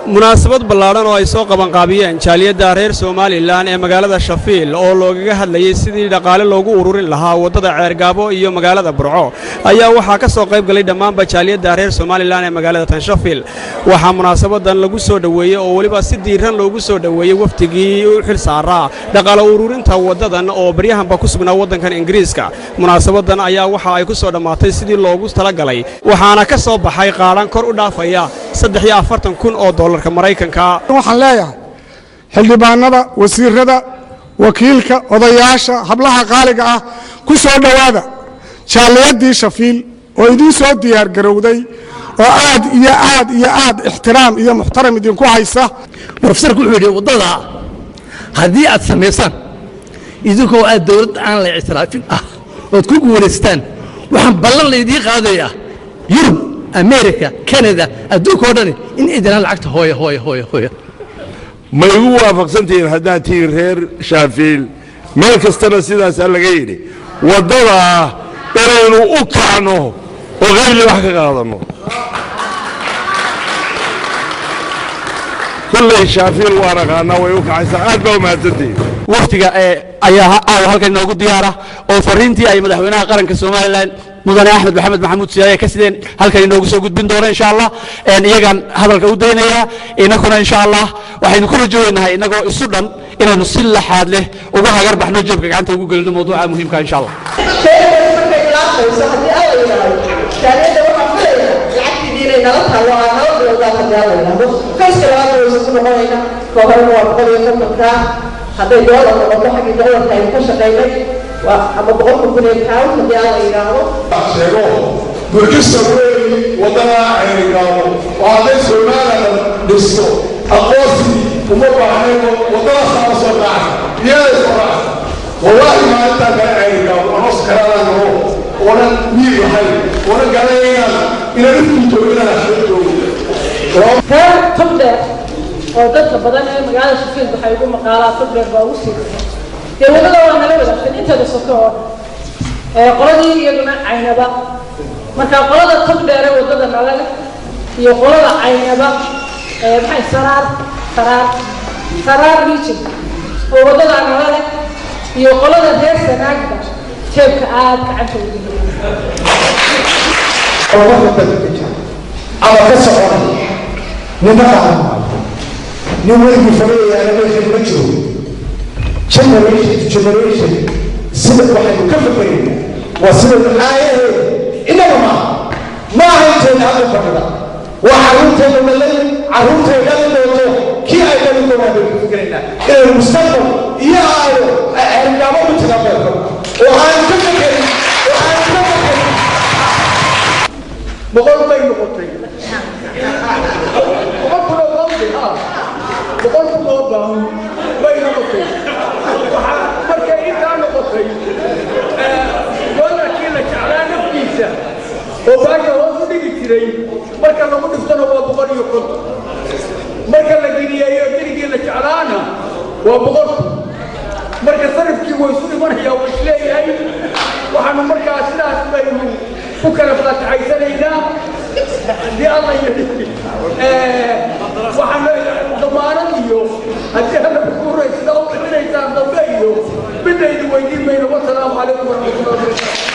Munaasabad ballaadhan oo ay soo qabanqaabiyeen jaaliyadda reer Somaliland ee magaalada Sheffield oo loogaga hadlayey sidii dhaqaale loogu ururin lahaa waddada Ceergaabo iyo magaalada Burco ayaa waxaa ka soo qayb galay dhammaanba jaaliyadda reer Somaliland ee magaalada tan Sheffield. Waxaa munaasabadan lagu soo dhoweeyey oo weliba si diiran loogu soo dhoweeyey wafdigii u xil saaraa dhaqaale ururinta waddadan oo baryahanba ku sugnaa waddankan Ingiriiska. Munaasabadan ayaa waxa ay ku soo dhammaatay sidii loogu talagalay, waxaana ka soo baxay qaadhan kor u dhaafaya 43,000 oo dollarka Maraykanka. Waxaan leeyahay xildhibaanada, wasiirada, wakiilka, odayaasha, hablaha qaaliga ah, ku soo dhowaada jaaliyadii Sheffield oo idiin soo diyaar garowday oo aad iyo aad iyo aad ixtiraam iyo muxtaram idinku haysa. Profesorku wuxuu yidhi, waddada haddii aad samaysaan idinkoo aad dowlad aan la ictiraafin ah ood ku guulaystaan, waxaan ballan laydiin qaadayaa Yurub, America, Canada, adduunka oo dhani in idinaan lacagta hooya hooya hooya hooya. Ma igu waafaqsantihiin haddaad tihiin reer Sheffield? Meel kastana sidaasaa laga yidhi, waddadaa inaynu u kacno oo qayli wax ka qaadanno. Kolley Sheffield waan aqaanaa, way u kacaysaa. Aad baa u mahadsantihiin. Waftiga ee ayaa caawa halkan inoogu diyaara oo fariintii ay madaxweynaha qaranka Somaliland, mudane Axmed Maxamed Maxamuud Siyaaya, ka sideen halkan inoogu soo gudbin doona insha Allah. Iyagaan hadalka u daynayaa. Inakuna insha Allah waxaynu ku rajooynahay inagoo isu dhan inaynu si laxaad leh uga hagar baxno, jeebka gacanta ugu gelino mawduuca muhiimka insha Allah. Sheekadaas markay bilaabmayso, haddii Alla yidhaahdo, jaaliyadda waxaan filaynaa lacagtiidii inay nala taalo, aa nala bilowdaan haddii Alla yidhaahdo. Faceka labaadna waysu ku noqonayna. Ka horena waa 150-kaa hadday doolar noqoto, xaggii doolarka aynu ka shaqaynay waa ama 100,000 ee pound haddii Alla yidhaahdo. Sheego burkista weeyi waddada Ceerigaabo oo hadday Somaliland dhisto aqoonsi uma baahnayn, waddadaasaa soo raacsa, iyaday soo raacsa. Wallaahi maalintaa kale Ceerigaabo anoo sakaraadaan noo oonan miir lahayn oonan garanaynaan inaan ifkii joogo, inaan ashiro joogo. Reer Togdheer oo dadka badan ee magaalada Sheffield waxay ugu maqaalaa Togdheer baa ugu sii dee waddada waa nala wadaagsan inteeda soko oo dhan, qoladii iyaguna Caynaba. Marka qolada Togdheere waddada nala leh iyo qolada Caynaba, maxay, Saraar region oo waddada nala leh iyo qolada reer Sanaagba jeebka aad gacanta ugu Horumarka dalka ka jira ama ka soconaya nina qaadan maayo, nin weligii fadhiyayaana meeshan ma jiro. Generation to generation sida waxaynu ka fikeraynaa waa sidaynu aayaheeda innaga maaha, maaha inteena hadda fadhida, waa carruurteena dhalay, carruurtay dhali doonto, kii ay dhali doonaan baynu ka fikeraynaa inaynu mustaqbal iyo aayo Ceerigaabo u tiraa oo aan ka fekerin oo aan ka fekerin. 100 bay noqotay, 100,000 oo pound ha, 100,000 oo pound bay noqotay. Waxaa markay intaa noqotay, doolarkii la jeclaa naftiisa oo baasha hoos u dhigi jiray marka lagu dhiftona waa 150, marka la geliyeeyo gerigii la jeclaana waa 100,000. Marka sarifkii waa isu dhimanaya, waa isleeyahay. Waxaanu markaa sidaas baynu ku kala faataxaysanaynaa haddii Alla yidhi. Waxaanu damaanad iyo haddii Alla kuuray sidaa u bixinaysaan dambe iyo midna idin weydiin mayno. Wasalaamu calaykum waraxmatullahi wabarakatu.